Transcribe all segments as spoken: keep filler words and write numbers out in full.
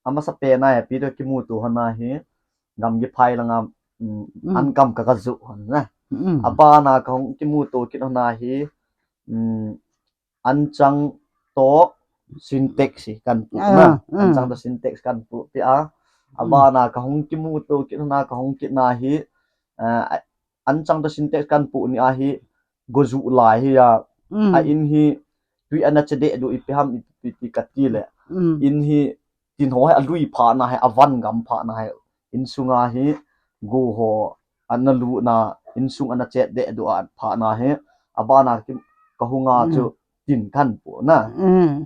amasa pen a ipi to kimuto hon a hi, Gamgiphai langa, um, mm, ankam ka, ka ju hon na. Mm. Abana kahung kimuto kit hon a hi, um, anchang to Sintex hi kahin pu na. Ah, mm. Anchang to Sintex kahin pu pi a. Mm. Abana kahung kimuto kit hon a kahung kit na hi, ah, anchang to Sintex kahin pu ni a hi, go ju lai hi a. Mm. A in hi, tui ana che deh du ipi ham ipi ti kati le. Mm. In hi, tin ho hi alui phat na hi, avan gam phat na hi, insunga hi, go ho ana lu na, insung ana chet deh du a phat na hi, abana ki, kahung a chu, mm, tin kahin pu na. Mm.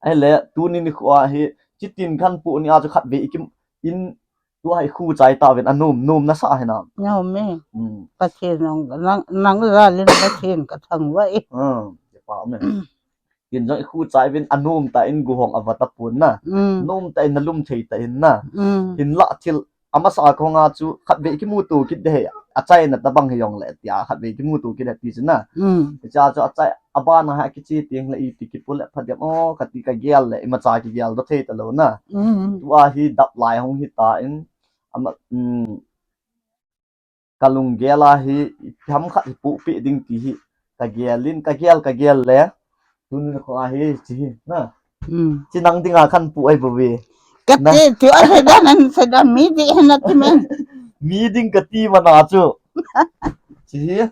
Ahile, tuni nikho a hi, chi tin kahin pu ni a chu khatvei i kim, in, tua hi khu chai ta uvin, anom, nom nasa hi na. Nom e. Mm. Pathen nang, nang, nang jal in Pathen ka thangvah e. Ah, kipa um e. Tin jong i khu chai uvin anom tah in go hong ava tapon na. Mm. Nom tah in nalum thei tah in na. Mm. Hinlah thil amasa kahung a chu khatvei kimuto kit ding ahi. Achaina tabang hi jong le tia khatvei kimuto kit ding ti chu na. Mm. Hiche a chu achai abana hi kiche teng le iti kipu le phadiam o kati kagel le imacha kigel doh thei talou na. Mm. Tua hi dap lai hung hi tan ama, mm, kalunggel a hi, ipi ham khat hi puhpeh ding ti hi, kagel in, kagel, kagel le, tuni nikho a hi, chi hi, na. Hmm. Chi nang dinga kahin pu ahi bou ve. Kati, na. Ti, a sedan, an sedan, mi ding hi nati men. Mi ding kati mana chu. Chi hi,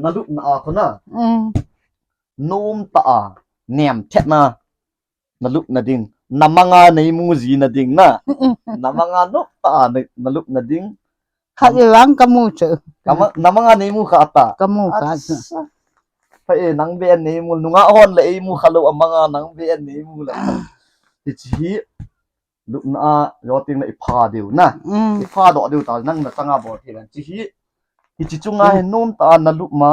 nalupna a khu na. Hmm. Nom tah a, nem thet na. Nalupna ding. Namanga neimu ji na ding na. Namanga nom tah a na, nalupna ding. Khat vang kamu chu. Kama, namanga neimu kha ta. Kamu kha chu. Asa. Pha e, nang be neimu, nungah hon le eimu khalou amanga nang be neimu le. Hichi hi. Lupna a, joting le ipha diu na. Mm. Ipha doh diu ta, nang nachanga bol thei ven. Chi hi. Hichi chunga, mm, hi nom tah a nalup ma.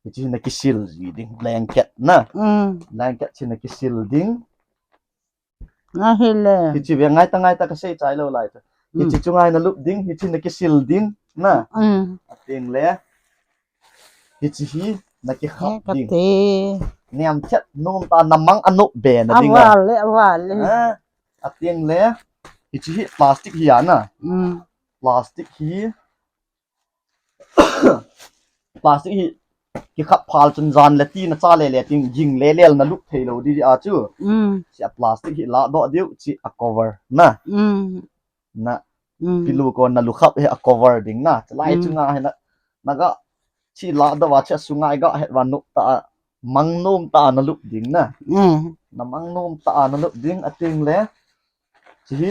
Hichi hi nakisil ji ding. Blanket na. Mm. Blanket chi nakisil ding. Ahile. Hichi ve ngai ta ngai ta kasei chai lou lai ta. Mm. Hichi chunga hi nalup ding, hichi nakisil ding. Na. Mm. Ateng le. Hichi hi nakikhap ding. He kati. Niam thet nom tah a namang anop be na ding a. Aval le, aval le. Ha? Ateng le. Hichi hi plastic hi a na. Mm. Plastic hi. Plastic hi kikhap phal chun jan le ti nacha le le ting ging le lel nalup thei lou di a chu. Mm. Chi a plastic hi ladoh diu chi a cover na. Mm. Na. Mm. Pillow ko nalu khap hi a cover ding na. Chalai, mm, chunga hi na. Naga chi ladoh va chi a sunga i ga het va nom tah a. Mang nom tah a nalup ding na. Mm. Namang nom tah a nalup ding ateng le. Chi hi.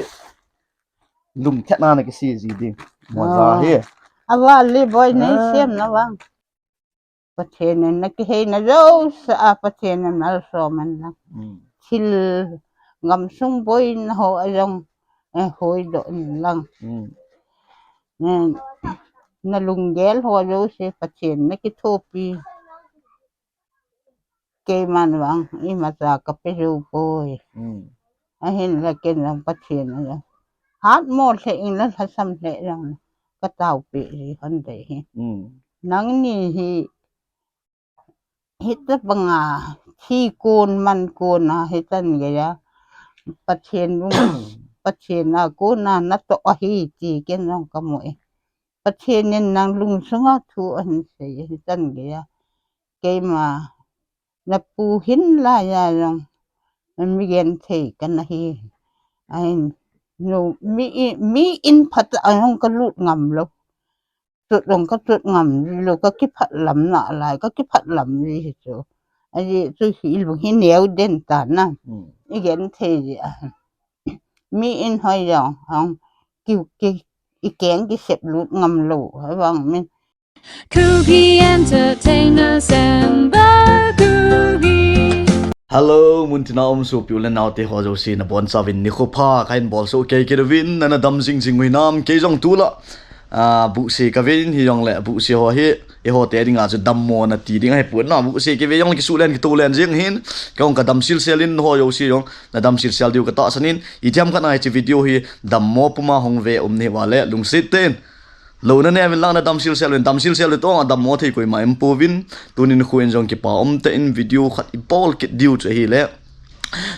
Lum thet na nakisi ji ding. Moja hi. Aval le boi nei, ah, siam na vang. Pathen in nakihei na jouse a Pathen in malsom hen lang. Mm. Thil gamsung boina ho a jong, eh, hoidoh hen lang. Mm. Eh, nalunggel ho jouse Pathen nakithopi. Keiman vang, imacha kape jou poi. Mm. Ahinla ken jong Pathen a jong. Hatmo lheh in la lhasam lheh jong. Kataopeh ji hon dei hi. Mm. Nangni hi, hitobanga, thi kon man kon a, hichan geiya. Pathen lung, Pathen a kon a natoh ahi ti ken jong kamu e. Pathen in nang lungsunga thu ahin sei, hichan geiya. Keima, napu hin laiya jong, mi genthei kana hi. Ahin, nu, mi, mi in phat a jong kalut ngam lou. Chut jong kachut ngam lou, kakiphat lam nalai, kakiphat lam ji hi chu. Ajeh chu hi lung hi neo den ta na. Hmm. I genthei ji a. Mi in hoi jong, hong, ki, ki, i keng kisep lut ngam lou, hivang min. Kuki Entertainer Samba Kuki. Hello, muntina um sopi u le naote ho jouse nabonchauvin nikho pha kahin bolsoh kei kit uvin, nana dam jing jing u hinam, kei jong tulai, ah, buhse kave in hijongle, buhse ho hi, eiho te dinga chu dammo nati ding ahipon na, buhse kave jong kisulen kitolen jing hin, kahung kadam silsel in ho jouse jong, nadam silsel diu katahsan in, itiham khat na hiche video hi, dammo puma hung ve um nahi uva le, lungset tah in. Louna neuvin lang nadam silsel uvin, dam silsel u toh adammo thei koima um pouvin, tunin khu in jong kipa umtah in video khat ibol kit diu chu ahile.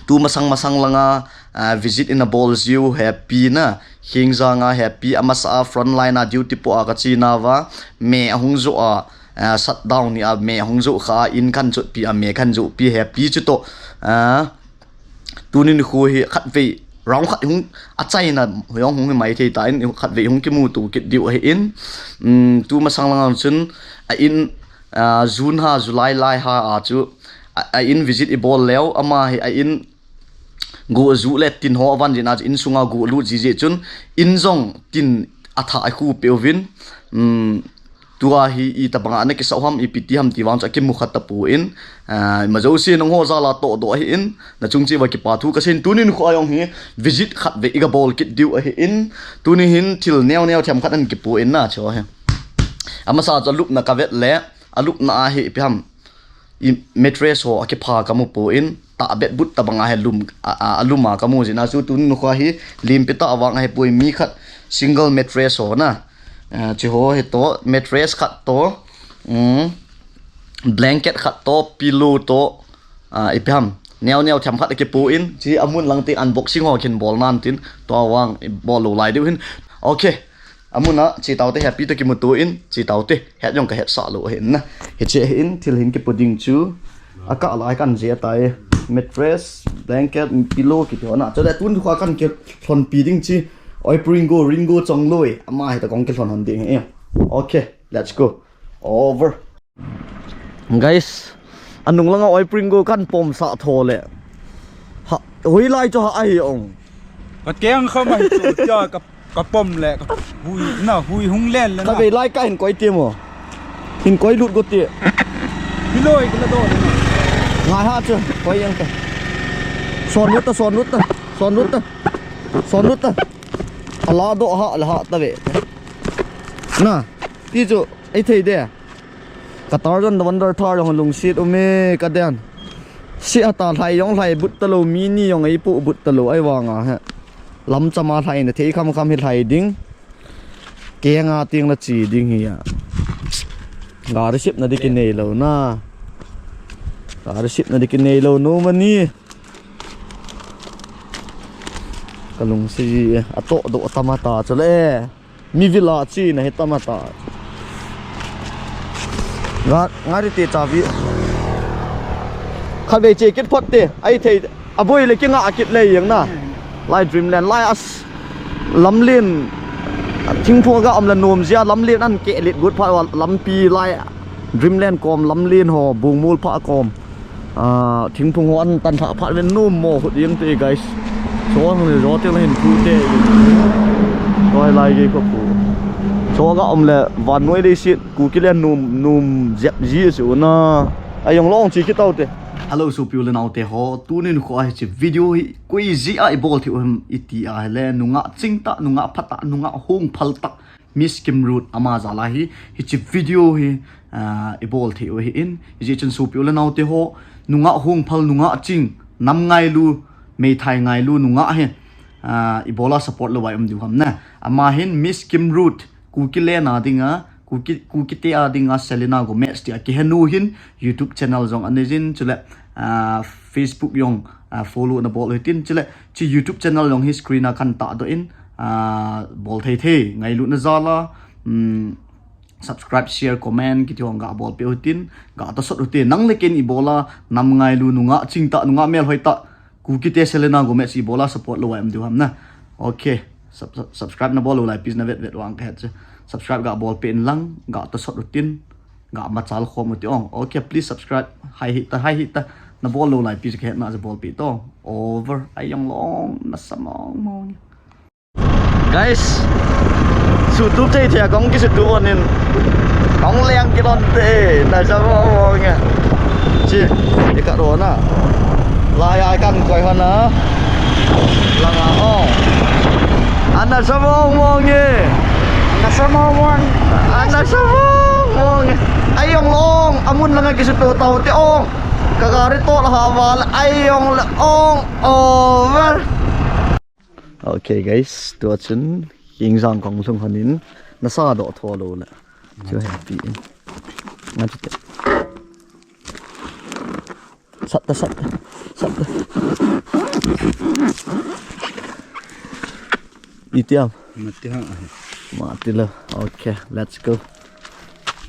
Tu masang masang langa, ah, visit ina bol jiu hepi na, Khengjang a hepi, amasa a frontline a duty po a kachi nauva, me ahung jo a, ah, shutdown ni a me ahung jo kha a, in kan jotpi a me kan jopi hepi chutoh, ah, tuni nikho hi khatvei, round khat hung, achaina hung hung hi mai thei tan, khatvei hung kimuto kit diu ahin, um, tu masang langa chun, a in, ah, June ha, July lai ha a chu, a, a in visit ibol leu, ama hi a in go ju le tin ho avan jin a chu insunga go lut jiji chun in jong tin atha a khu peuvin, um, tua hi itobanga ana kisah ham, ipi ti ham ti vang chu akimu kha tapon, ah, ima jouse nangho jal a toh doh ahin, nachung cheh uva kipa thu kasei in, tuni nikho a jong hi visit khatvei iga bol kit diu ahin, tuni hin thil neo neo themkhat ana kipo in na chu hi. Amasa chu alupna kavet le, alupna a hi ipi ham, i mattress ho akipha kamu pon, tahbeh but tobanga hi lum, a, a, alum a kamu jin a chu tuni nikho hi limpi tah vang ahipoi, mi khat single mattress ho na. Ah, chi ho hi toh, mattress khat toh, um, blanket khat toh, pillow toh, ah, ipi ham, neo neo themkhat akipo in, chi amun lang teng unboxing ho kin bol nan tin, tua vang ibol lou lai diu hin. Okay. Amun a, che taute, hepi toh kimuto in, che taute, het jong kahetsah lou ahin na. Hiche hin, thil hin kipo ding chu, akah lai kan je tai. Mattress, blanket, pillow kiti ho na. Chule tun kho a kan kilhonpi ding chu, Oipringo, Ringo Chongloi, ama hi toh kong kilhon hon ding hi. Okay, let's go. Over. Guys, anung langa Oipringo kan pom sah tho le. Ha, hoilai chu ha ahi ong. Ka keng kha mai chu tia ka, ka pom le, ka hui, na hui hung len le na. Khatvei lai ka hin koi ti mo. Hin koi lut go ti. Hiloi ka la do le na. Ngai ha chu, koi yang ta. Son lut ta, son lut ta, son lut ta. Son lut ta. Ala do ha, ala ha ta ve. Na, ti chu, ei thei de. Ka Tarzan the Wonder Thar jong lungset um e, ka den. Sih ata lhai jong lhai but talou, mi ni jong ei pu but talou, ahivanga hi. Lamchama lhai na thei kham kham hi lhai ding. Kenga teng la che ding hi a. Gari sip na di kinei lou na. Gari sip na di kinei lou, no mani. Ka lungset e, atoh doh tam ata chule. Mi vil a chena hi tam ata. Nga, nga ri te chavi. Khatvei che kit phot te, ahi thei, aboi le kinga kit le jeng na. Lai Dreamland, lai as, lamlen, thingphung ga um le nom jia, lamlen an keh let got phat uva, lampi lai, Dreamland kom lamlen ho, Bungmol pha kom. Ah, thingphung ho an tan thah phat ven nom mo khut jeng te, guys. Chong le jo te la hin thu te. Toi lai ge ko pu. Cho ga um le vannoi leiset Kuki le nom, nom jep ji chu na. Ajong long chi kit tau te. Hello, sopi u le nao te ho. Tuni nikho a hiche video hi koi jeh a ibol thei u ham iti a hile, nungah chingtah, nungah phatah, nungah hongphal tah. Miss Kimruth ama jal a hi, hiche video hi, ah, ibol thei u ahin, hijeh chun sopi u le nao te ho, nungah hongphal, nungah ching, nam ngailu, meithai ngailu, nungah hi, ah, ibola support lou uva i um diu ham na. Ama hin Miss Kimruth, Kuki le na dinga, Kuki, Kuki te a dinga Selena Gomez tia kihe nu hin, YouTube channel jong anei jin, chule, ah, Facebook jong, ah, follow na bol u hitin, chule, chi YouTube channel jong hi screen a kan tahdoh in, ah, bol thei thei, ngailutna jal a, um, subscribe, share, comment, kiti ho ga bol peh u hitin, ga tosot u hite, nang le ken ibola, nam ngailu, nungah chingtah, nungah melhoi tah, Kuki te Selena Gomez ibola support lou uva i um diu ham na. Okay, sub-, sub-, subscribe na bol lou lai, please, na vet vet vang ka het chu. Subscribe ga bol peh in lang, ga tosot u hitin, ga machal khom u hite ong. Okay, please subscribe. Hai hita, hai hita. Na bol lou lai, please, ka hetna chu bol peh to. Over. Ajong long, nasa mong mong. Guys, sutup chei thei a kong kisutup onin. Kong leng kilon te, nasa mong mong e. Chi, i ka ro na. Lai ai kan koi hon a. Langa o. Ana sa mong mong e. Ana sa mong mong. Ana sa mong mong e. Ajong long, amun langa kisutup tau te ong. Ka gari toh la ha val, ajong long, over. Okay, guys, tua chun Khengjang kong lhung hon in, nasa doh tho lou le. Chu happy in. Nga chu te. Sat ta, sat ta, sat ta. Itiam. Mati ha. Mati lo. Okay, let's go.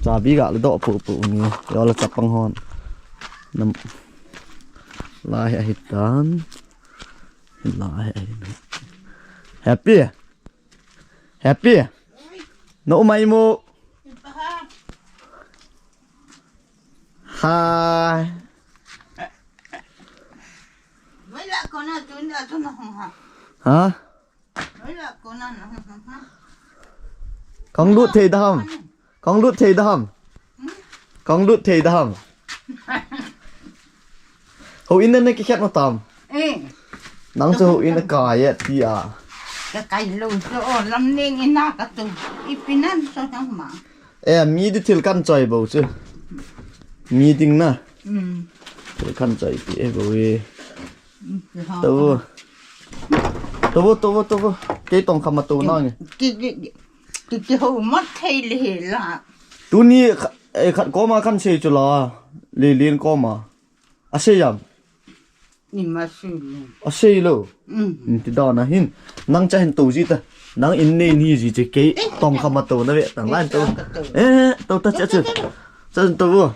Chabi ga le do pu pu ni. Yo la chapang hon. Nam. Lai ahi tan. Lai ahi. Happy. Happy. No mai mo. Hi. Mai la kona tun da tun ha. Ha? Mai la kona na ha. Kong lut thei da ham. Kong lut thei da ham. Kong lut thei da ham. Ho in na ki khet ma tam. Eh. Nang chu ho in ka ye ti a. Ka kai lo so o lam ning ina ka tu. Ipinan so tang ma. Eh, mi di thil kan choi bo chu. Mi ding na. Hmm. Thil kan choi ti e bo e. Tovo. Tovo, tovo, tovo. Kei tong khama to na nge. Ki, ki, ki, ki ho mat thei le he la. Tuni kha-, eh, khat koma kan sei chu la. Lilin koma. A sei yam. Ni ma sei lo. A sei lo. Mm. Ti da na hin. Nang cha hin to ji ta. Nang in nei ni ji che kei tong khama to na ve tang lai to. Eh, to ta cha cha. Cha to vo.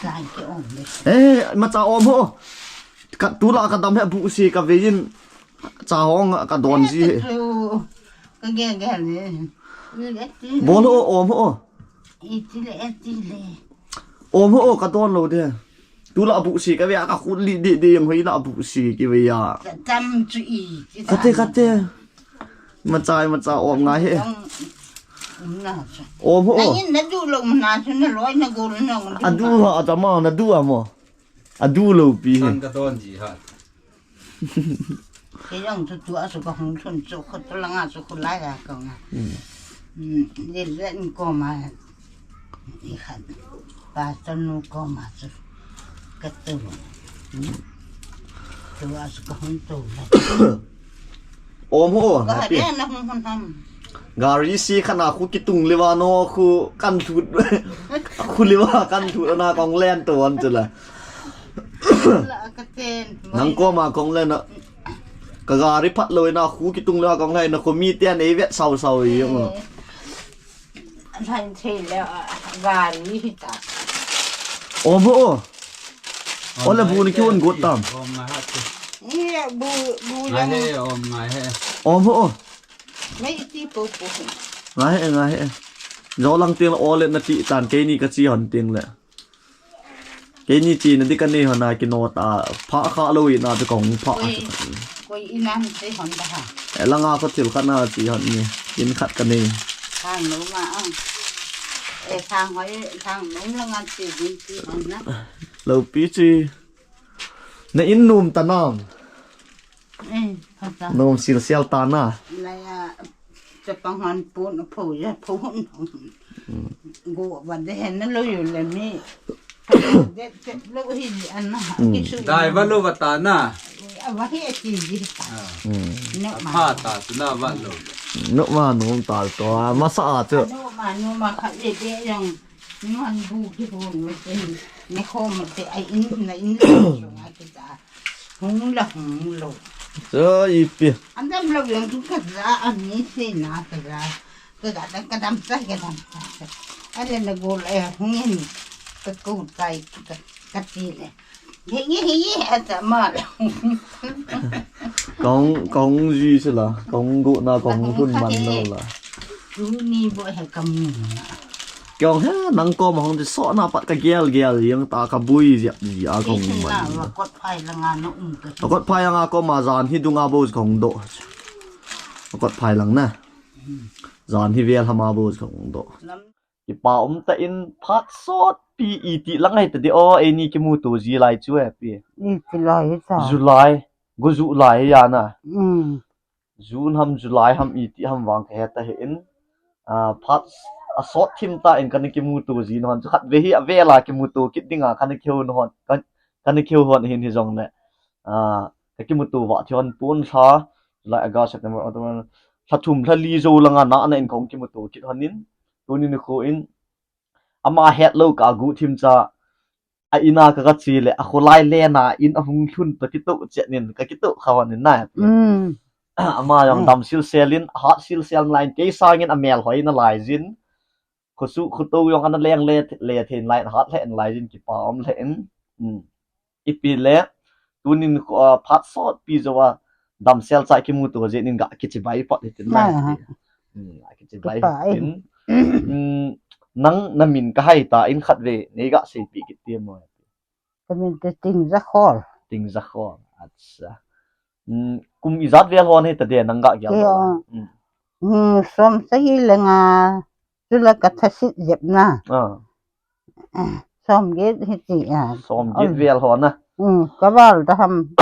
Sai ke om le. Eh, ma cha om ho. Ka tu la ka dam he bu si ka ve yin. Cha hong ka don ji he. Ka ge ge le. Bol ho om ho. Iti le, iti le. Om ho, ka don lo de. Tu la bu si ka ve a ka khut li de de yang hoi la bu si ki ve ya. Tam chu i. Kate, kate. Ma chai, ma cha om ngai he. Om na chu. Om ho. Na in na du lo na chu na loi na gol na. A du ha, a ta ma na du a mo. A du lo pi he. Tan ka don ji ha. Kei jong chu tua chu ka hung thun chu khu tu langa chu khu lai la ka nga. Hmm. Hmm, le le in koma. I khat. Pastor nu koma chu. Ka tu. Hmm. Tua chu ka hung tu la. Om ho, ka happy. Hade na hung hung ham. Gari si khana khu kitung le va no khu kan thut. Khu le va kan thut na kong len to an chu la. La ka ten. Nang koma kong le na. Ka gari phat lo na khu kitung le kong le na khu mi ten ei vet sau sau i mo. Than thei le gari hi ta. Om ho. Ole bu ni ki on got tam. Om ngai ha te. Ni bu bu le. Ngai he om ngai he. Om ho. Mai ti po po. Ngai he ngai he. Jo lang ting ole na ti tan kei ni ka chi hon ting le. Kei ni chi na di ka nei hon a ki no ta pha kha lo i na di kong pha. Koi, koi i nan te hon da ha. E langa ko thil khat na chi hon ni. In khat ka nei. Thang lo ma ang. E thang hoi, thang lo langa chi di chi hon na. Lo pi chi. Na in num ta nam. Eh, pata. Nom sil sial ta na. Laya, chapang han pun, pho ya, pho hon. Go ba de hen lo yo le mi. De, de, lo hi di an na, ki su. Dai va lo va ta na. A va hi a ti di ta. Ah. No ma. Pha ta tu na va lo. No ma nom ta to, a ma sa a tu. No ma, no ma kha le de yang. Ni man bu ki bu me te. Ni kho me te, ai in, na in lo, so nga ki ta. Hung la hung lo. Cho ipi. An dam lo yang tu ka za, an ni se na ka za. Ka za, ka dam sa, ka dam sa. Ale na go le hung in. Ka ko tai ka, ka ti le. He ye, he ye, a ta ma lo. Kong, kong ji se la. Kong go na kong hun man lo la. Tu ni bo he kam ni na. Kong he nang koma hong ti so na pat ka gel gel yang ta ka bui ziap ji a kong man. Kot phai la nga no um ka. Kot phai nga koma jan hi dunga bo kong do. Kot phai lang na. Jan hi vel hama bo kong do. Kipa um ta in phat sot pi i ti lang hai ta di o, ei ni kimuto ji lai chu he pi. I ti lai ta. July, go July ya na. Mm. June ham, July ham, i ti ham vang ka he ta he in. Ah, phat a sot thim ta in kana kimuto ji non. Chu khat ve hi a vela kimuto kit dinga kana kiho non. Kan, kana kiho hon hin hi jong le. Ah, ka kimuto va thi hon pun sa. July, August, September, October. Sa thum, sa li jo langa na na in kong kimuto kit hon in. Tuni ni ko in. Ama het lo ka gu thim cha. a in a ka, ka che le, a kholai len a in a hung lhun toh kitoh chet nin, ka kitoh kha hon in na. Mm. Ama jong, mm, dam silsel in, hat silsel nalai in, kei sangin a melhoi nalai jin. Khosuh khoto jong ana leng le, le thei nalai in, hat lheh nalai jin, kipa um lheh in. Mm. Ipi le, tunin kho, ah, phat sotpi jou a, damsel cha kimuto jeh in ga kichibai phot hitin na. Ah. Ti. Hmm, ga kichibai hitin. Kipa e. Hmm, nang na min ka hai ta in khat ve, nei ga seipi kit ti mo. Ka min te Tingjakhol. Tingjakhol. Acha. Hmm, kum ijat vel hon hita de nang ga gel lo. Hmm. Hmm, som sagi le nga. Chule ka thasit jep na. Ah. Som get hiti a. Som get vel hon a. Um, ka val ta ham.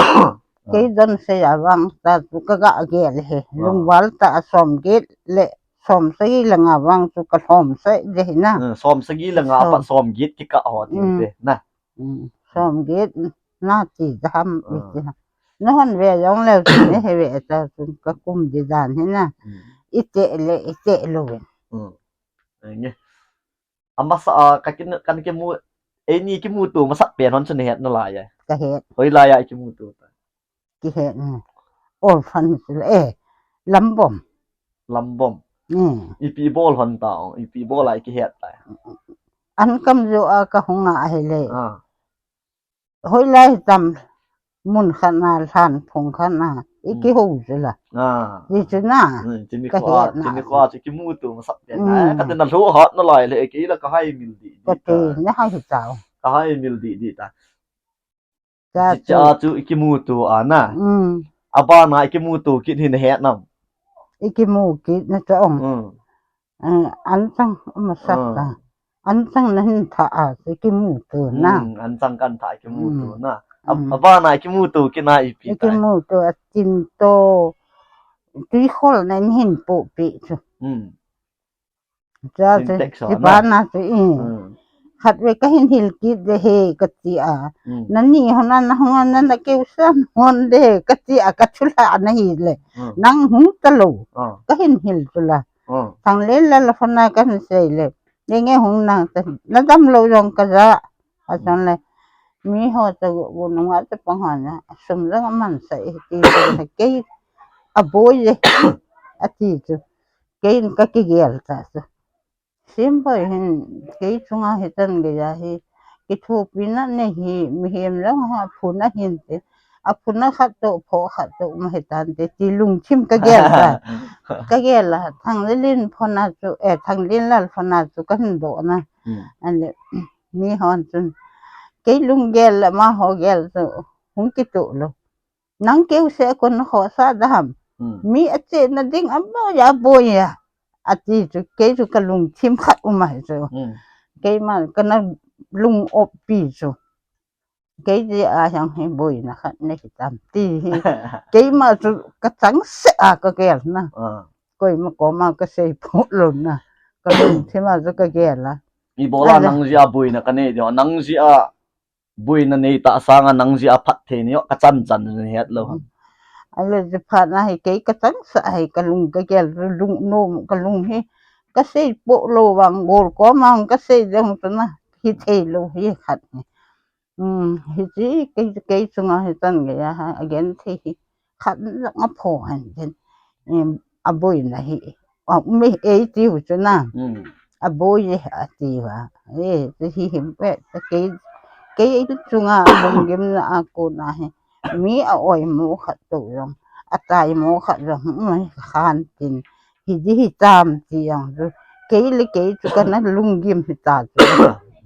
Kei don sei a vang ta chu ka ga gel he. Ah. Lungval ta a som get le som sagi le nga vang chu ka lhom sei de hi na. Ah, som sagi le nga pa som get kikah ho ti te na. Um, som get na ti ta ham iti na. Na hon ve jong le chu ne he ve ta chu ka kum di dan hi na. Um. Ite le ite lo ve. Um. Nge. Amasa a, ka kin, kan kimu, eini kimuto masat pen hon chu na het nalai e. Ka het. Hoilai a kimuto ta? Kihet, um. Orphan chu le, eh, Lambom. Lambom. Hmm. Ipi bol hon ta, ipi bol a kihet ta? An kam jo a ka hung a hile. Ah. Hoilai tam mun khat na lhan phung khat na, i kihou chu la. Ah. Ti chu na. Hmm, chini ka kho, het na. Chini kho, chu kimuto masat pen na. Hmm. Ka te na lho hat nalai le, kei la ka hai mil di di ta. Ka te, na hai hi tao. Ka hai mil di di ta. Cha chu. Cha chu i kimuto a na. Hmm. Abana i kimuto kit hin het nam. I kimu kit na cha ong. Hmm. Eh, an chang masat ta. Ah. An chang na hin tha a, i kimuto na. Hmm, an chang kan tha i kimuto na. Hmm. Ab-, hmm. Abana i kimuto kit na ipi ta? I kimuto a tin to. Tui khol na in hin po pi chu. Hmm. Cha chu, Sintex ho na. Ti bana chu i. Hmm. Khat ve ka hin hil kit de he ka ti a. Hmm. Na ni hon a na hon a na, na keu san hon de ka ti a, ka chu la na hi le. Hmm. Nang hung ta lo. Ah. Ka hin hil chu la. Oh. Thanglen la la phone a kan sei le. Nge nge hung nang ta. Na dam lo jong ka ja. A chang le. Mi ho ta gu, gu nung a ta pang ho na. Sum jong a man sa e ti ta kei. A boi e. A ti chu. Kei in ka kigel ta chu. Sim boi hin kei chunga hi tan ge ja hi. Kithopi na nei hi mihem jong ha phun a hin te. A phun a khat to pho khat to ma hi tan te ti lungthim ka gel ta. Ka gel a, Thanglel in phone a chu, eh, Thanglel lal phone a chu ka hin doh na. Hmm. An le, mi hon chun, kei lunggel le ma ho gel chu, hung kituh lo. Nang keu se kon na khosa da ham. Hmm. Mi a che na ding a boi a, boi a. A ti chu, kei chu ka lungthim khat um a hi chu. Hmm. Keima ka na lung op pi chu. Kei ti a hiang hi boina khat nei hi tam ti hi. Keima chu ka chang se a ka gel na. Ah. Koima koma ka sei pho lo na. Ka lungthim a chu ka gel a. I bol a nang jeh a boina ka nei di, nang jeh a boina nei ta sanga nang jeh a phatthei nei o ka chan chan nei het lo. Hmm. A le jeh phat na hi kei ka chang sa hi ka lung ka gel lung nom ka lung hi. Ka sei pho lo vang gol koma ka sei jong chu na hi thei lo hi khat hi. Um, hi chi kei, kei chunga hi chan gei a ha, a gen thei hi. Khat na nga pho han den. Em, a boina hi. A, mi ei ti u chu na. Hmm. A boi e a ti va. E, ti hi hi, e, ti kei, kei chunga lunggim na a kon a hi. Mi a oimo khat to jong. A taimo khat jong. Um, khan tin. Hi di hi tam ti jong chu. Kei le kei chu ka na lunggim hi ta chu.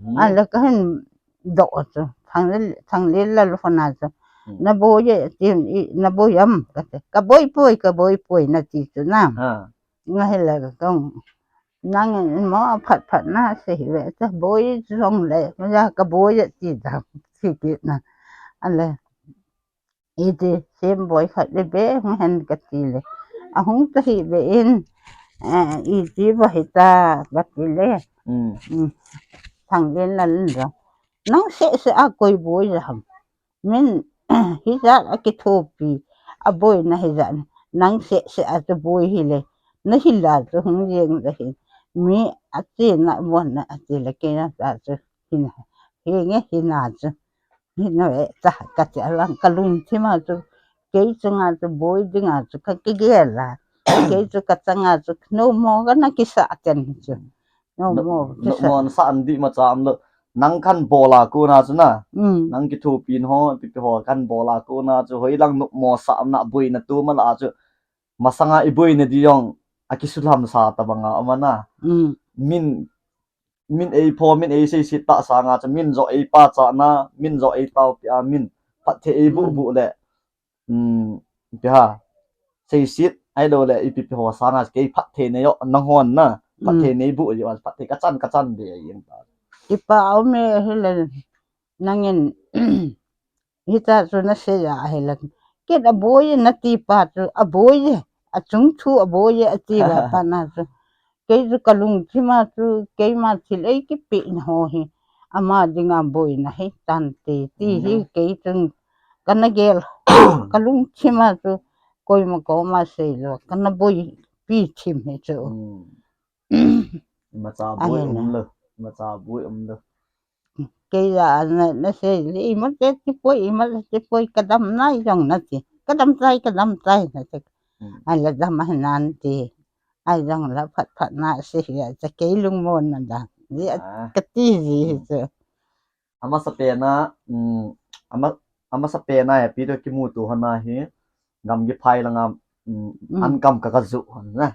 Hmm. A le ka hin doh chu, Thanglel, Thanglel lal phone a chu. Hmm. Na boi e, tin i, na boi am, ka ti. Ka boi poi, ka boi poi na ti chu na. Ha. Nga hi le ka kong. Nang in mo phat phat na se hi le, cha boi jong le, ma ja ka boi e ti da, ti ki na. A le. Iti, sem boi khat le be, hung hen ka ti le. A hung ta hi be in, eh, iti ba hi ta, ka ti le. Mm. Mm. Thanglel lal in jong. Nang se se a koi boi ja ham. Min, hi ja a kithopi, a boina hi ja. Nang se se a chu boi hi le. Na hi la chu hung jeng ja hi. Mi a che na bon na a che le ke na ta chu hi na. Hinge hina chu. Hina ve ta kati alang kalungthima chu. Kei chunga chu boi dinga chu kakigel a. Kei chu kachanga chu nomo kana kisa ten chu. Nomo kisa. Nomo sa an di ma cha am lo. Nang kan bola ko na chu na. Nang kithopi ho, pipi ho kan bola ko na chu. Hoilang nomo sa am na boina tu ma la chu. Masanga i boina di jong akisulam sa tabanga ama na. Min, min ei pho, min ei sei sit ta sanga chu, min jo ei pa cha na, min jo ei tao pi a, min phatthei ei bu bu le. Pi ha. Sei sit, ai lo le, ipi pi ho sanga kei phatthei ne jo, nang hon na. Phatthei nei bu jo, phatthei kachan, kachan be ai eng ta. Ipa au me hi le, nangin, Hita chu nasei a ahi la. Kei aboi e nati pa chu aboi e. Achung thu aboi e ati va pa na chu. Kei chu kalungthima chu keima thil ei kipe na ho hi. Ama dinga boina hi tante ti hi kei chun kana gel. Kalungthima chu koima koma sei lo. Kana boipi thim hi chu. Macha boi um lo. Macha boi um lo. Kei la na, nasei le, ima te ti poi, ima te ti poi, kadam nai jong nati. Kadam tai, kadam tai nati. Ai la dam a nan ti. Ai jong la phat phat na se ya, cha kei lungmon na da. Ji kati ji hi chu. Amasa pena, ama, amasa pena ya pi to kimuto hana hi. Gamgi phai langa, an kam ka ka ju hon na.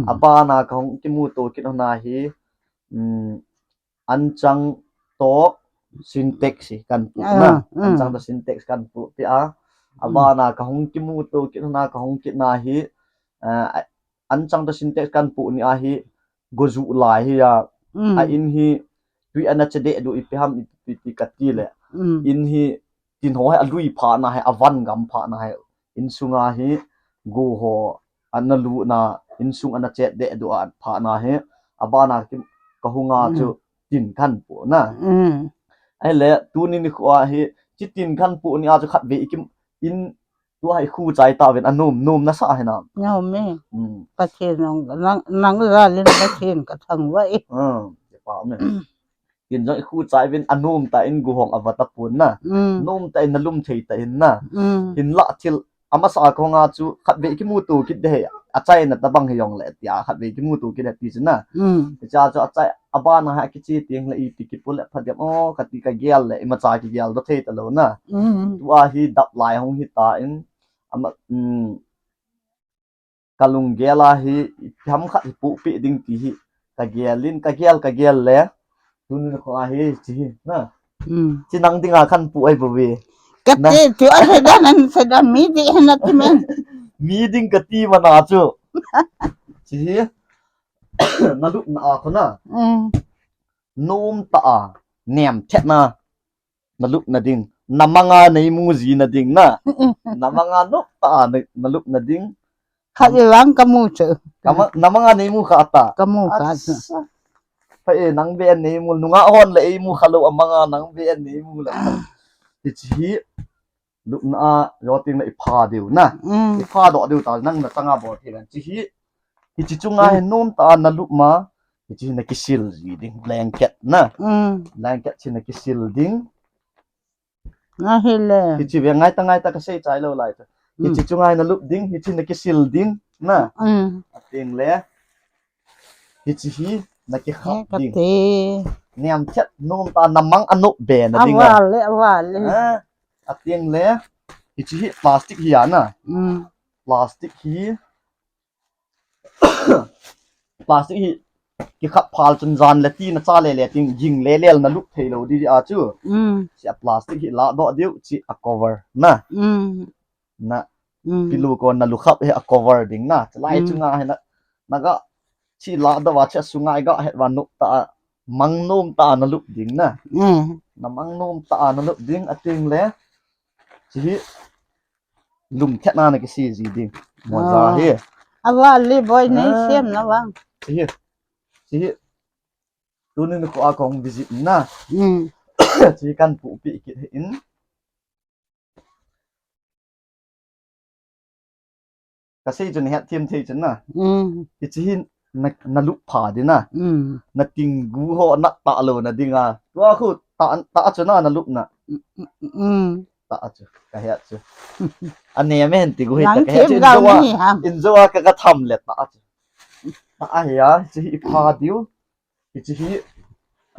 Abana kahung kimuto kit hana hi. Anchang to Sintex hi kan pu na. Anchang to Sintex kan pu pi a. Abana kahung kimuto kit hana kahung kit na hi. Anchang to Sintex kan pu ni a hi. Goju lai hi a. A in hi tui ana che de du ipi ham ipi ti kati le. In hi tin ho hi alui pha na hi avan gam pha na hi. Insunga hi go ho ana lu na insung ana chet de du a pha na hi. Abana ki kahunga chu tin kan pu na. Ai le tuni nikho a hi chi tin kan pu ni a chu khat ve ikim in Tua hi khu chai ta vin anom, nom nasa hi na. Nom me. Pathen nang, nang, nang jalin Pathen ka thangvah e. Tin jong khu chai vin anom ta in gu hong ava ta pun na. Nom ta in nalum thei ta in na. Hinlah thil amasa a kong a chu khat ve kimuto kit de he. Achaina tabang hi jong le tia khat ve kimuto kit de ti chu na. Cha chu achai abana ha kichi ting le iti kipu le phadiam o kati ka gel le imacha kigel do thei ta lo na. Tua hi dap lai hong hi ta in ama, kalung gel a hi, ham khat hi pupi ding ti hi, ka gel in, ka gel, ka gel le, tun kho a hi, chi hi, na. Chi nang ding a khan pu ai bu ve. Ka ti, ti a se dan, an se dan, mi ding hen na ti men. Mi ding ka ti mana chu. Chi hi, na lup na a kho na. Nom ta a, nem thet na. Na lup na ding. Na manga nei mu ji na ding na. Na manga nok ta na, na lup na ding. Kha i lang ka mu chu. Na manga nei mu kha ta. Ka mu kha chu. Pha e nang be nei mu nunga hon le ei mu kha lo a manga nang be nei mu le. Ti chi hi. Lup na a jo ting na i pha diu na. I pha do diu ta nang na tanga bol ti lan chi hi. Hichi chunga hi nom ta na lup ma. Hichi na kisil ji ding blanket na. Blanket chi na kisil ding. Nga hi le. Hichi ve ngai ta ngai ta ka sei chai lo lai ta. Hichi chunga hi na lup ding, hichi na kisil ding na. Ating le. Hichi hi na kikhap ding. Niam chet nom ta na mang anop be na ding. Aval le, aval le. Ating le. Hichi hi plastic hi ana. Plastic hi Plastic hi kikhap phal chun jan le ti na cha le le ting ging le lel na lup thei lo di a chu. Chi a plastic hi la do diu chi a cover na. Na pillow ko na lukhap hi a cover ding na. Chalai chunga hi na na ga chi la do wa chi a sunga ga het wa nup ta a mang nom ta na lup ding na. Na mang nom ta na lup ding ating le. Chi hi Lum thet na na kisi ji ding. Mo ja hi. Aval le boi nei sem na vang. Chi hi. Chi hi. Tuni ni ko a kong visit na. Chi kan pu pi kit hi in. Ka sei chun het thiam thei chun na. Hi chi hi na, na lup pha di na. Na ting gu ho na ta lo na ding a. Tua khu ta, ta chu na, na lupna. Mm. Ta chu, ka he chu. Ane me hen ti gu hi, ta ka he chu, in jo a, in jo a ka, ka tham le ta chu. Ta a he a, chu hi pha diu. Hiche hi,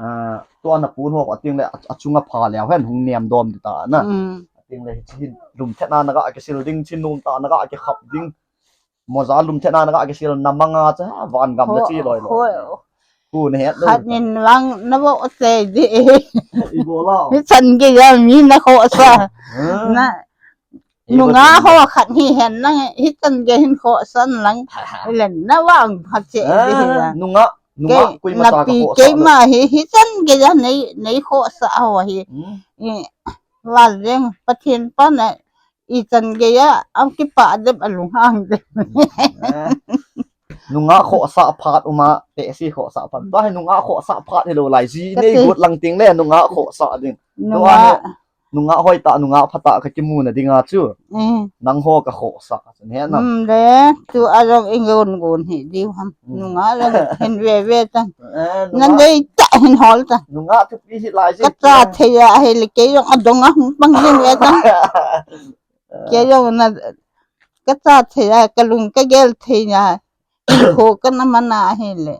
ah, tua na pun ho, ating le, a, achunga pha leu hen, hung nem dom di ta na. Mm. Ating le, hiche hi lum thena na ga kisil ding, chin num ta na ga kikhap ding. Moja lum thena na ga kisil na manga cha, van gam na chi loi loi. Ho. Ku na het lo. Khat nin vang na bo che di. I bo la. Hichan gei a mi na khosa. Ah. Na, Nunga ho khat hi hen lang, hichan gei hin khosan lang. Len na vang pha che di hi a. Nunga, nunga kei, koima sa ka khosa. Keima hi, hichan gei a nei, nei khosa ho hi. Hmm. I, val jeng Pathen pa na, ichan gei a, am kipa dep a lunghang dep. Eh. Nunga khosa phat uma, te si khosa phat. Ba hi nunga khosa phat hi lo lai ji. Nei gut lang ting le, nunga khosa ding. Nunga. Nunga hoi ta, nunga pha ta ka kimu na dinga chu. Mm. Nang ho ka khosa ka chu ne na. Mm, le, chu a jong i ngon ngon hi diu ham. Mm. Nunga jong hin ve ve ta. Eh, na nunga. Dei ta hin hol ta. Nunga thupi hi lai si. Ka cha thei a hi le kei jong a dong a hung pang ding ve ta. Kei jong na ka cha thei a, ka lung ka gel thei na. Ko ka na mana hi le.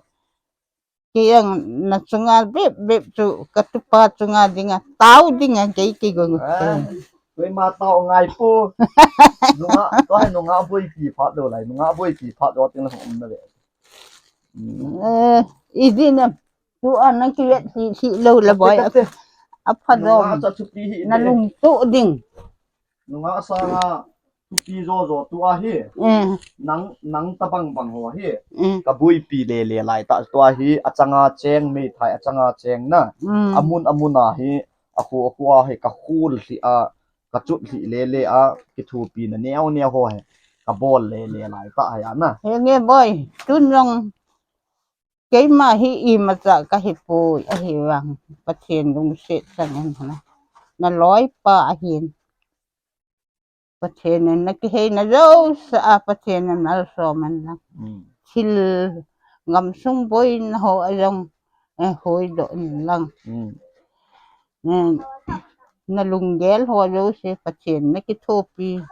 Kei jong na chunga bep bep chu, ka tupa chunga dinga, tao dinga, kei kei gong. Ah, koima tao ngai po. Nunga, to hai nunga boipi phat lo lai, nunga boipi phat lo ting la hung um na le. Eh, i din em, tu a na kivet hi, hi lo la boi. Te, te, te. A pha dom. Nunga cha thupi hi na lung tu ding. Nunga sanga thupi jo jo tua hi. Mm. Nang, nang tabang bang ho hi. Mm. Ka boipi le le lai ta tua hi, achanga cheng, meithai achanga cheng na. Mm. Amun, amun a hi, akhu, akhu a hi, ka khul hi a, ka chut hi le le a, kithupi na neo neo ho hi. Ka bol le le lai ta hi a na. He nge boi, tun jong. Keima hi imacha ka hi poi, ahi vang Pathen lungset chang in na. Na loi pa ahin. Pathen in na kihei na jo sa a Pathen in malsom in lang. Mm. Thil gam sung boina ho a jong, eh, hoi doh in lang. Mm. Eh, na lunggel ho jo se Pathen na kithopi.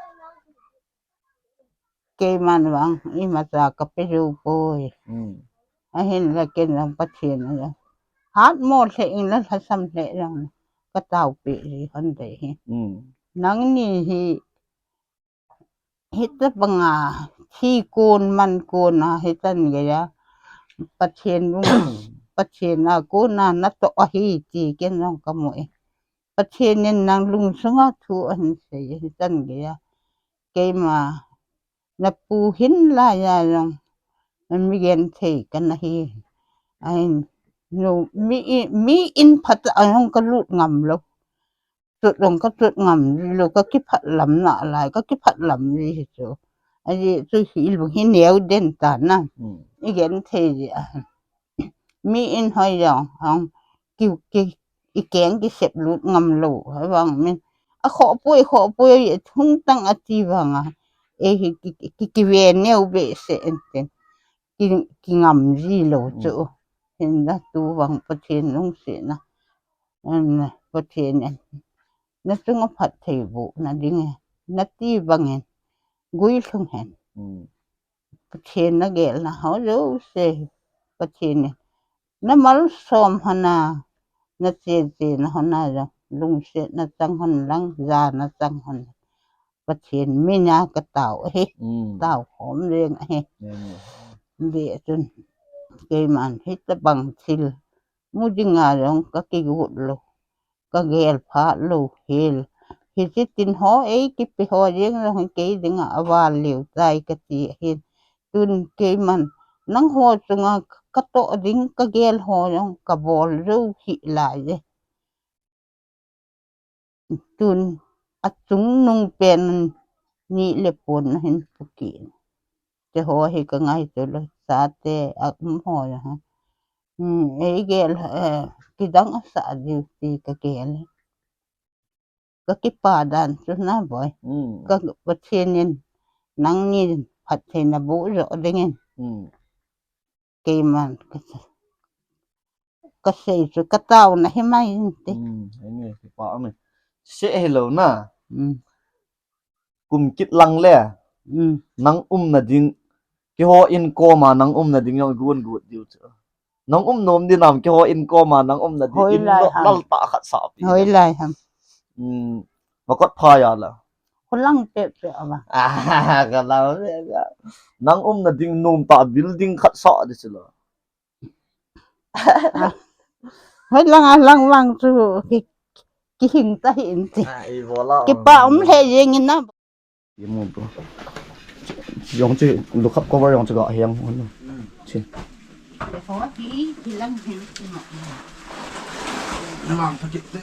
Keiman vang, imacha ka pe jou poi. Mm. Ahin la ken lang Pathen a la. Hat mo lheh in la lhasam lheh lang ka tao pe ji hon dei hi. Mm. Nangni hi, hita banga, thi kon man kon a, hitan gei a. Pathen lung, Pathen a kon a na toh ahi ti ken lang ka mu e. Pathen in nang lungsunga thu ahin sei, hitan gei a. Keima, na pu hin laiya jong, mi genthei kana hi. Ahin, nu, mi i, mi in phat a jong ka lut ngam lou. Chut jong ka chut ngam ji lou, ka kiphat lam nalai, ka kiphat lam ji hi chu. Ajeh chu hi lung hi neo den ta na. Hmm. I genthei ji a. Mi in hoi jong, hong, ki, ki, i keng kisep lut ngam lou, hoi vang min. A khoh poi, khoh poi, thung tang ati vang a. E hi ki, ki, ki, kive neo behseh in tin. Ki, kingam ji lou chu. Mm. Hinla tu vang Pathen lungsetna. Pathen in. Na chunga phattheibohna ding e. Na ti bang in. Guilhung hen. Mm. Pathen na gelna ho jouse, Pathen in na malsom hon a, na chechena hon a jong, lungsetna chang hon lang, jana chang hon. Pathen mina ka tao ahi, mm, tao khom jeng ahi. Mm. Dei chun, keiman hitabang thil mu dinga jong ka kigot lou. Ka gel pha lou hel. Hiche tin ho ei kipe ho jeng jong hi kei dinga aval leu tai kati ahin. Tun keiman nangho chunga ka toh ding ka gel ho jong ka bol jou hih lai e. Tun achungnung pen ni le pon nahin pukit. Te ho hi ka ngaito lou, chate a um ho jong ha. Hmm, ei gel, eh, kidang asa diu ti ka gel. Ka kipa dan chu na boi. Hmm. Ka Pathen in nangni phattheina boh jo dingin. Hmm. Keiman ka sa. kasei chu, kataona hi mai inte. Hmm, enge, kipa ume. Se hello na. Hmm. Kum kit lang le. Hmm. Nang umna ding. Keiho in koma nang umna ding jong gun gut diu chu. Nang um nom dinam keiho in koma nang umna ding. Hoilai ham. Lal ta khat sa pi. Hoilai ham. Hmm. Makot pha ya la. Khulang pe pe ama. Ah, ka la pe pe. Nang umna ding nom ta building khat sa di chu lo. Hoilang a lang vang chu ki, kihing ta hi inte. Ah, i bola. Kipa um le jeng in na. Ye mo bro. Jong che lu khap cover jong che ga hiang hon. Che. Ho hi, hi lang hi. Lang ta kit te.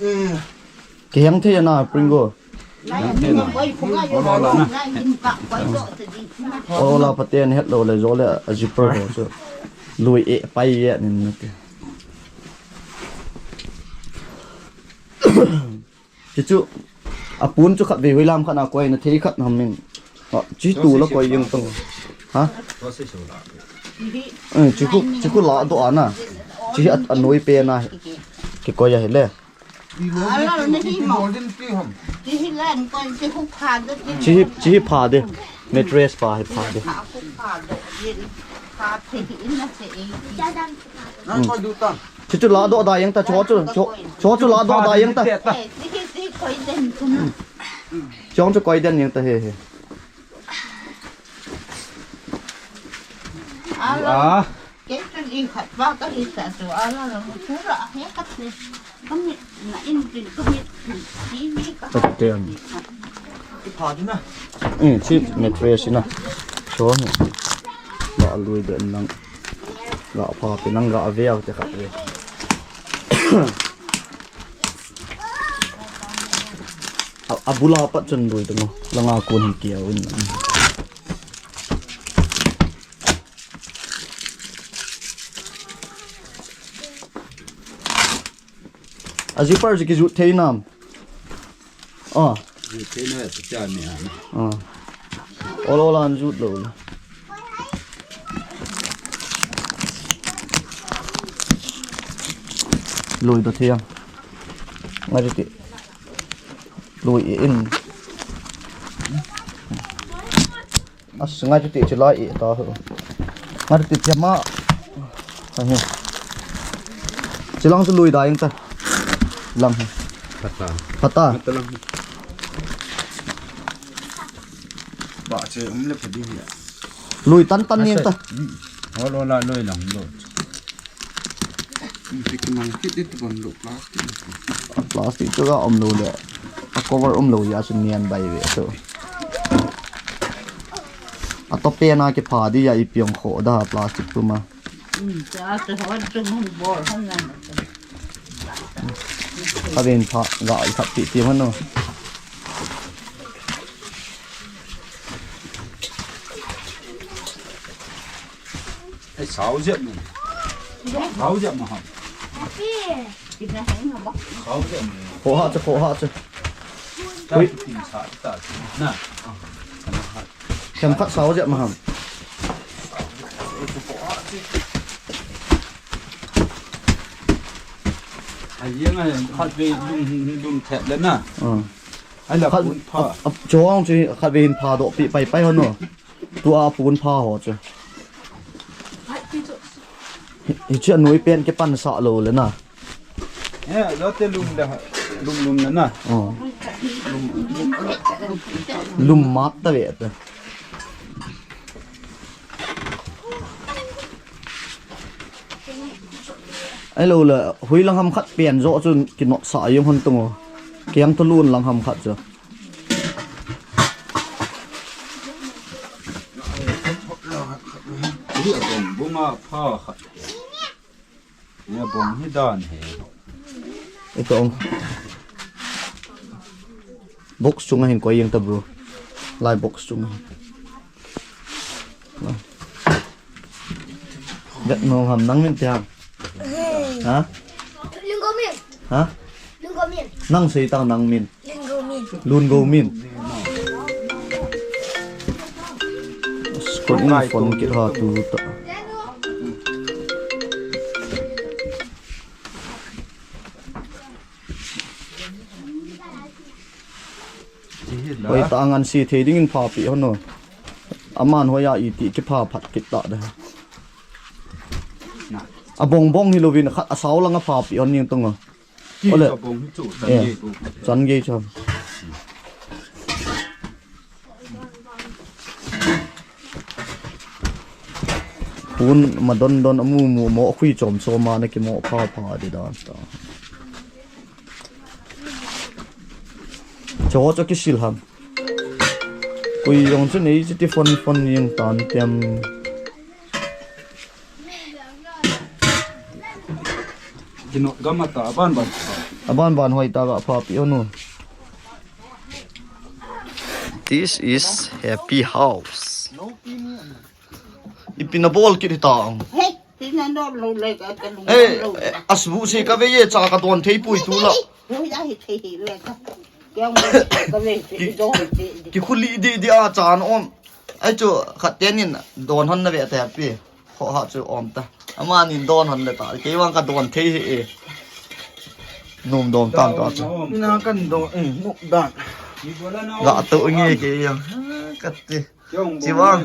Kiheng thei na Pringo. Ola paten het lo le jo le a zipper ho chu. Lui e pai ye nin na te. Chi chu a pun chu khat ve hui lam khat na koi na thei khat ham min. A, chi tu la koi jeng tong. Ha? Eh, chi khu, chi khu la do ana. Chi a, a noi pe na. Ki koi a hi le. Ala na hi mo. Ti hi lan kon ti hu pha do ti. Chi hi, chi hi pha de. Mattress pa hi pha de. Pha hu pha do. Yin pha the hi in na se e. Nan koi du ta. Chi chu la do da jeng ta cho chu, cho, cho chu la do da jeng ta. Eh, ti hi ti koi den tu na. Chong chu koi den jeng ta he he. Ala. Ah. Kei chun i khat pa ka hi sa chu ala la mu chu la he khat ne. Ka mit na in pin ka mit. Ti mi ka. Tok tem. Ki pha di na. Eh, chi mattress na. Cho ni. Ba lui de nang. Ga pha pe nang ga ve au te khat ve. A, a bula pat chun lui de mo. Langa kun hin kiau in. A zipper chu kijut thei nam? Ah. Jut thei na, tu cha ni a. Ah. Ol ol an jut lo. Lui ta thei am? Ngai ti. Lui in. As ngai ti ti chila i ta ho. Ngai ti ti ma. Ahi. Chilang chu lui da jeng ta. Lang hi. Pata. Pata. Pata lang. Ba che um le pha di hi. Lui tan tan jeng ta. Asa. Hmm. Ol ol a lui lang lo. Plastic chu ga um lou le. A cover um lou jeh a chu nian bai ve chu. A to pen a kipha di a i piang kho da plastic tu ma. Ka ven pha ga i khat ti ti man no. Ei, sao jep mo. Sao jep mo ham. Sao jep mo. Kho ha chu, kho ha chu. Hui. Tin sa ta. Na. Kem khat sao jep mo ham. Ai, yang ai, khat ve lum, lum thet le na. Ai la pun pha. Chuang chu khat ve hin pha doh pi pai pai ho no. Tua pun pha ho chu. Hi, hiche anoi pen kipan sah lou le na. Eh, lo te lum le, lum lum le na. Oh. Lum mat ta ve ta. Ahilou le, hui lang ham khat pen joh chu kinot sah jong hon tung o. Kiang to lun lang ham khat chu. Hi a bong bunga pha khat. Hi a bong hi dan he. Ito. Box chunga hin koi jeng ta bro. Lai box chunga. Vet nom ham nang min ti ham. Ha? Lunggo min. Ha? Lunggo min. Nang sei tang nang min. Lunggo min. Lunggo min. Skon in phone kit ha tu ta. Hoi ta ngan si thei dingin pha pi hon o. Aman hoi a iti kipha phat kit ta da. A bong bong hi lovin khat a sao lang a pha pi hon ning tong o. Ole. Chan gei chu. Hun ma don don amu mu mo khui chom chom ma na ki mo pha pha di dan ta. Cho cho ki sil ham. Kui yong chu nei chu ti phone phone yeng tan tem. Kino gama ta aban ban. Aban ban hoi ta ga pha pi onu. This is happy house. Ipi na bol kit ta. Hey, tina no lo le ka ka lu. Eh, asbu se ka ve ye cha ka don thei pui tu la. Hu ya hi thei hi le ka. Kyang ka ve ki don thei. Ki khuli di di a cha no om. Ai chu khat ten in don hon na ve ta pi. Kho ha chu om ta. Ama nin don hon le ta. Kei vang ka don thei hi e. Num dom tam ta chu. Na kan do e nuk dan. Ga to nge ke yang. Ka ti. Chi vang.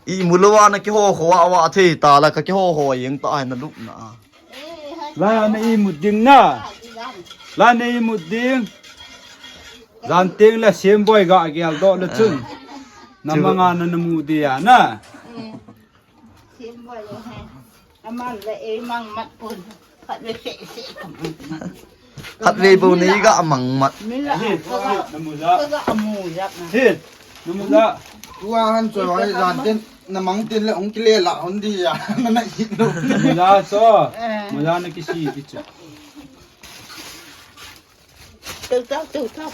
I mu lo wa na ki ho ho wa wa thei ta la ka ki ho ho yeng ta ai na lup na. La na i mu ding na. La na i mu ding. Zan teng la sem boi ga gel do la chun. Na manga na na mu di ya na. Sem boi lo he. Aman le e mang mat pun. Khat ve se se kam. Khat ve bo nei ga mang mat. Mila. Ka ga amu ya na. Hi. Namu ya. Tua han cho ai zan tin na mang tin le ong kile la hon di ya. Na na i no. Namu ya so. Mu ya na ki si di chu. Tu ta tu ta.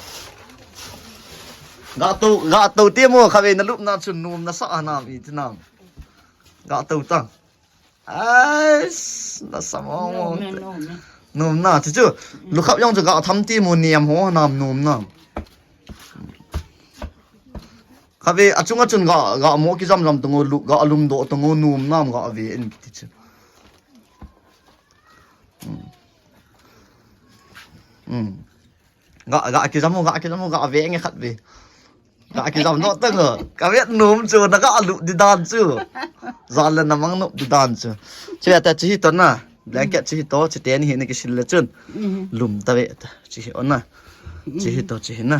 Ga to ga to ti mo kha ve na lup na chu num na sa na mi ti na. Ga to ta. Ais, na sa mo mo. Nom na, nom na. Nom na, chu chu. Lu khap yong chu ga tham ti mo niam ho nam nom na. Kha ve, achung achun ga, ga mo ki jam jam tongo, lu, ga lum do tongo, nom nam ga ve en ti chu. Hmm. Hmm. Ga, ga ki jam mo, ga ki jam mo, ga ve nge khat ve. Ka kijam no tang o. Ka vet nom chu na ka alup di dan chu. Zan le na mang nop di dan chu. Chu ya ta chu hi to na. Blanket chu hi to, chu teni hi na kisil le chun. Lum ta ve ta. Chu hi ona. Chu hi to chu hi na.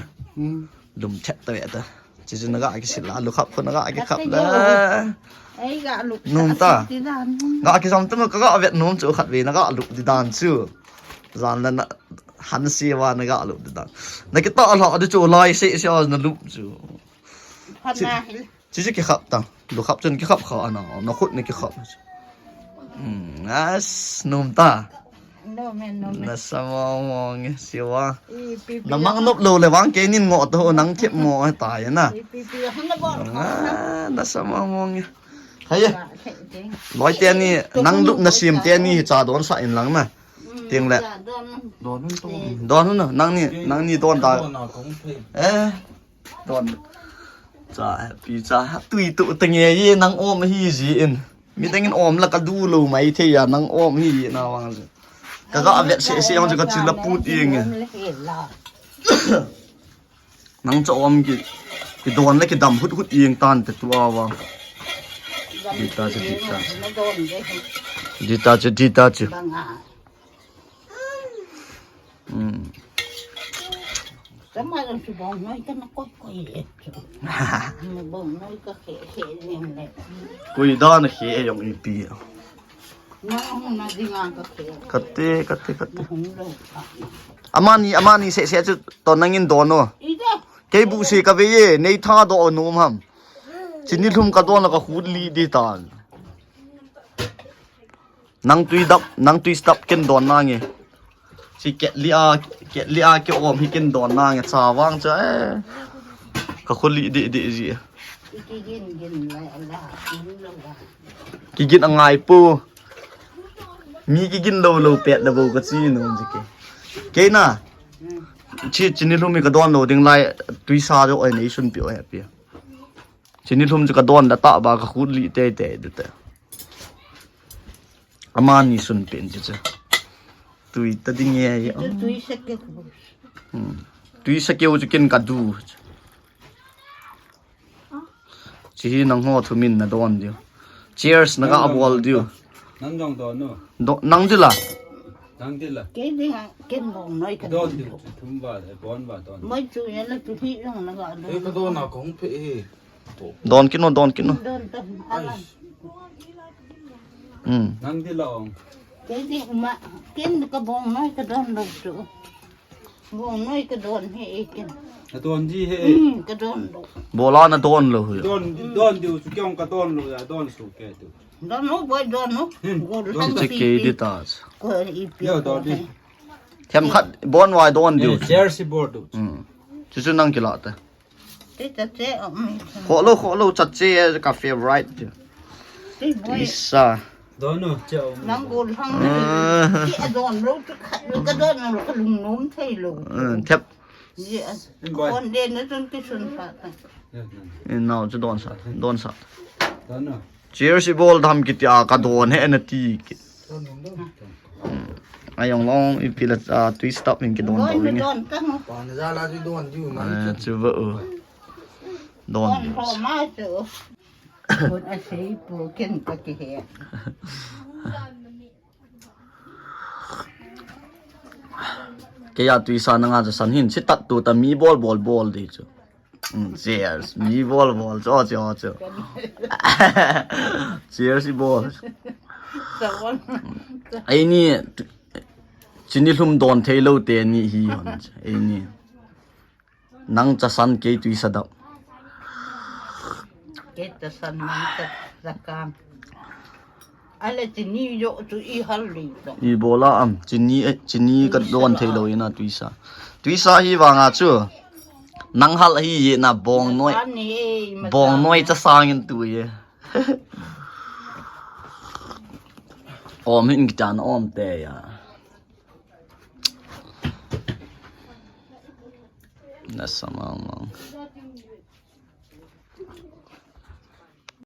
Lum chet ta ve ta. Chu chu na ka kisil la, lu khap khu na ka kikhap la. Ai ga alup. Nom ta. Ga kijam tu ka ga vet nom chu khat ve na ka alup di dan chu. Zan le na han si wa na ga alup di dan. Na kita la di chu lai se se na lup chu. Chi, chi, chi kikhap ta. Lu khap chun kikhap kha ana. Na khut ni kikhap. Hmm, as nom ta. Nom e, nom e. Na sa mo mo nge siwa. Na mang nop lo le vang ke nin ngo to nang thip mo ta ya na. Na sa mo mo nge. Hai. Loi teni nang lup na sim teni cha don sa in lang na. Ting le. Don hun to. Don hun na nang ni nang ni don ta. Eh. Don. Cha, pi cha, tui tu tenge ye nang om hi ji in. Mi tengin om la ka du lo mai thei ya nang om hi na vang ji. Ka ga vet se se ang ka chi la put yeng e. Nang cha om ki, ki don la ki dam hut hut yeng tan te tu a vang. Di ta chu, di ta chu. Di ta chu, di ta chu. Hmm. Tama jong chu bong noi ka na koi koi e chu. Bong noi ka khe khe ning le. Koi dan khe e jong ipi. Na hung na dinga ka khe. Kate, kate, kate. Na hung lo ka. Amani, amani se se chu to nangin don o. Ida. Kei bu se ka ve ye, nei tha do o nom ham. Chini lhum ka don la ka khut li di tan. Nang tui dap, nang tui stap ken don na nge. Chi ket li a, ket li a ke om hi ken don na nge cha vang cha e. Ka khuli di di ji. Ki gin gin lai ala, gin lo la. Ki gin a ngai pu. Mi ki gin lo lo pet da bo ka chi no ji ke. Ke na. Chi chini lhum mi ka don lo ding lai tui sa jo oi nei sun pi oi pi. Chini lhum chu ka don da ta ba ka khut li te te de te. Amani sun pen chu chu. Tui ta ding ye ye. Tui se ke. Hmm. Tuisa keu chu ken kadu. Chihi nangho thumin nadon diu. Cheers naga abol diu. Nang jong don u. Nang dila. Nang dila. Kei dinga ken bong noi ka don diu. Thum ba, bon ba don. Moi chu ya la chu hi jong naga don. Ei ka don a kong phe e. Don kit nu, don kit nu. Don don. Ala. Hmm. Nang dila ong. Kei ding ma ken ka bong noi ka don lo chu. Bong noi ka don hi e ken. Ka don ji he. Hmm, ka don lo. Bola nadon lou hi. Don, don diu chu kei ong ka don lou ya, don su ke tu. Don u boi don u. Hmm. Gol hang. Che kei di ta. Ko i pi. Yo don di. Themkhat bon vai don diu. Cheers bol diu. Hmm. Chu chu nang kila ta. Te ta che om. Kholou, kholou, chat che ka favorite. Te boi. Tuisa. Don u, che om. Nang gol hang. Ah. Ki a don lo, chu khat lo, ka don lo, ka lungnom thei lo. Ah, thep. Ji a. Boi. Kon de na chun kisun sa ta. Ya, ya. Eh, nao chu don sa, don sa. Don u. Cheers ibol dam kiti a ka don he nati ki. Hmm. Ayong long ipi la, ah, Tuisa tap in kidon to ni. Don ta mo. Pa na jala ji don ju ma. Ah, chu ba u. Don. Don ho ma chu. Kon a sei pu ken ka ki he. Kei a Tuisa nanga chasan hin sitat tu ta mi bol bol bol di chu. Mm, cheers. Mi bol bol cho cho cho. Cheers ibol. Eini tu- chini lhum don thei lou teni hi hon. Eini. Nang chasan kei Tuisa dap. Kei chasan nang cha- chakan. Ale chini jo chu i hal li to. Ibola am chini, eh, chini ka don thei lou ina Tuisa. Tuisa hi vanga chu. Nang hal hi ye na bong noi. Ani e, ma- Bong noi chasang in tu ye. Om hin kitan om te ya. Nasa mama.